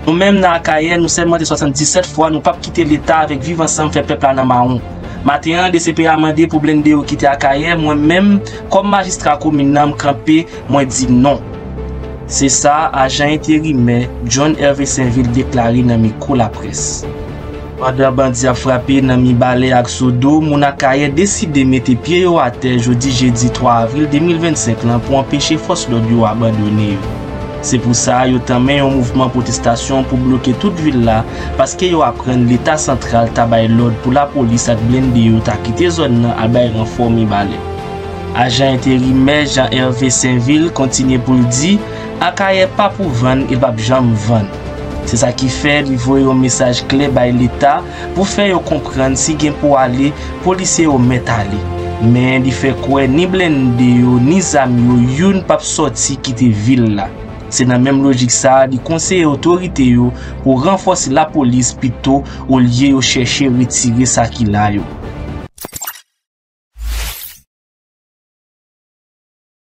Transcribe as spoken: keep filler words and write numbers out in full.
Nou menm nan Akayè, nou sèmante swasanndisèt fwa, nou p ap kite Leta avèk Viv Ansanm fè pèp la nan mawon. Maten an, D C P A mande pou blende yo kite Akayè, mwen menm, kòm majistra komin nan, m kanpe, mwen di non. Se sa ajan enterimè John Hervé Sainvil deklare nan mikwo laprès. Pandan bandi ap frape nan Mibalè ak Sodo, moun Akayè deside mete pye yo atè jodi jedi twa avril de mil vennsenk lan pou anpeche fòs lòd yo abandone yo. Se pou sa, yo tanmen yon mouvman pwotestasyon pou bloke tout vil la, paske yo aprann Leta santral ta bay lòd pou lapolis ak blende yo ta kite zòn nan al bay ranfò Mibalè. Ajan enterimè Jean Hervé Sainvil kontinye pou l di, Akayè pa pou vann, e l p ap janm vann. Se sa ki fè li voye yon mesaj klè bay Leta pou fè yo konprann si gen pou ale, polisye yo mèt ale. Men li fè kwè ni blende yo, ni zam yo, youn p ap sòti kite vil la. Se nan menm lojik sa a, li konseye otorite yo pou ranfòse lapolis pito olye yo chèche retire sa ki la yo.